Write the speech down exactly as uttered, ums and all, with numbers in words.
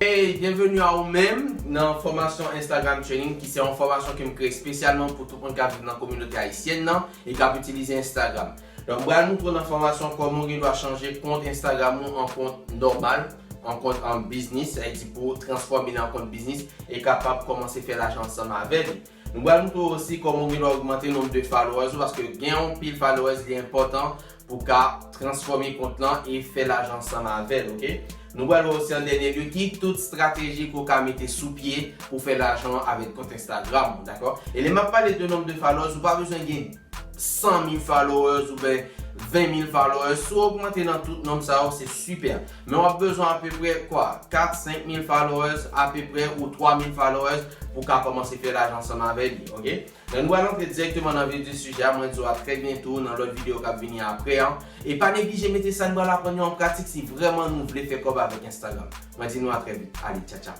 Hey, byenveni a ou menm nan fòmasyon Instagram Training, ki se yon fòmasyon ke m kreye espesyalman pou tout moun k ap viv nan kominote ayisyèn nan e k ap itilize Instagram. Donk, m pral montre w nan fòmasyon kòman w gen dwa chanje kont Instagram ou an kont nòmal, an kont an biznis, sa vle di pou w transfòme li an kont biznis e kapab kòmanse fè lajan ansanm avè li. Nou pral montre w osi kòman w gen dwa ogmante nonb de followers ou, paske gen yon pil followers li enpòtan pou w ka transfòme kont lan e fè lajan ansanm avè l, oke? Nou pral wè osi an dènye lye ki tout estrateji ke w ka mete sou pye pou fè lajan avèk kont Instagram ou, dakò? E lè m ap pale de nonb de followers, ou pa bezwen gen san mil followers oubyen ven mil followers. Si w ogmante nan tout nonb sa yo, se sipè. Men w ap bezwen apeprè kwa? Kat, senk mil followers apeprè ou twa mil followers pou w ka kòmanse fè lajan ansanm avè li, oke? Donk, nou pral antre dirèkteman nan vif di sijè a. Mwen di w a trè byento nan lòt videyo k ap vini apre an. E pa neglije mete sa n pral aprann yo an pratik si vrèman nou vle fè kòb avèk Instagram. Mwen di nou a trè vit. Ale, tcha tcha.